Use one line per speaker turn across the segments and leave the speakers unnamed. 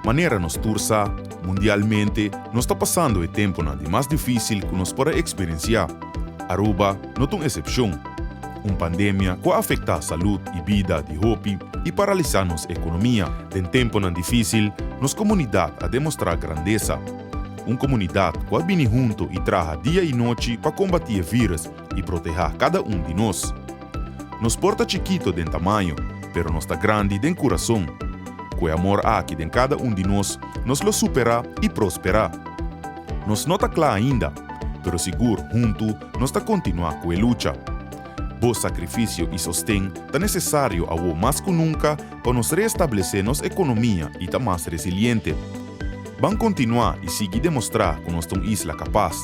Manera nos tur sa, mundialmente nos ta pasando e temponan di mas dificil cu nos por a experiencia. Aruba no ta un excepcion. Un pandemia cu a afecta salud y bida di hopi y paralisa nos economia. Den temponan dificil, nos comunidad a demostra grandesa. Un comunidad cu a bini hunto y traha dia y nochi pa combati e virus y proteha cada un di nos. Nos por ta chikito den tamaño, pero nos ta grandi den kurason. Ku e amor aki den kada un di nos, nos lo superá i prosperá. Nos no ta kla ainda, pero sigur huntu nos ta kontinuá ku e lucha. Bo sakrifisio i sosten ta nesesario awo mas ku nunka pa nos reestablesé nos ekonomia i ta mas resiliente. Ban kontinuá i sigui demostrá ku nos ta un isla kapas.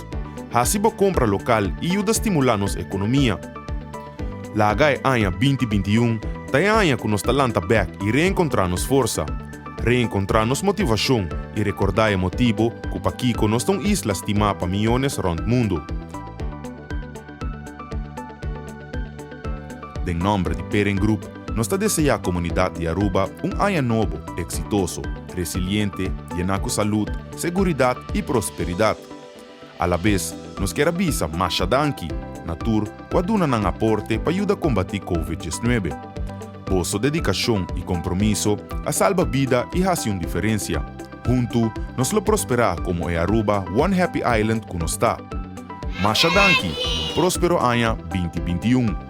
Hasi bo kompra lokal i yuda stimulá nos ekonomia. Laga e aña 2021 ta e aña ku nos ta lanta bèk i reenkontrá nos forsa, reenkontrá nos motivashon i rekordá e motibu ku pakiko nos ta un isla stimá pa miónes rònt mundu. Den nòmber di Peren Group nos ta deseá komunidat di Aruba un aña nobo eksitoso, resiliente, yená ku salud, seguridat i prosperidat. Alabes, nos kier a bisa masha danki na tur ku a duna nan aporte pa yuda kombatí Covid 19. Boso dedikashon i kompromiso a salba bida i hasi un diferensia. Huntu, nos lo prosperá komo e Aruba One Happy Island ku nos ta. Masha danki i un próspero aña 2021!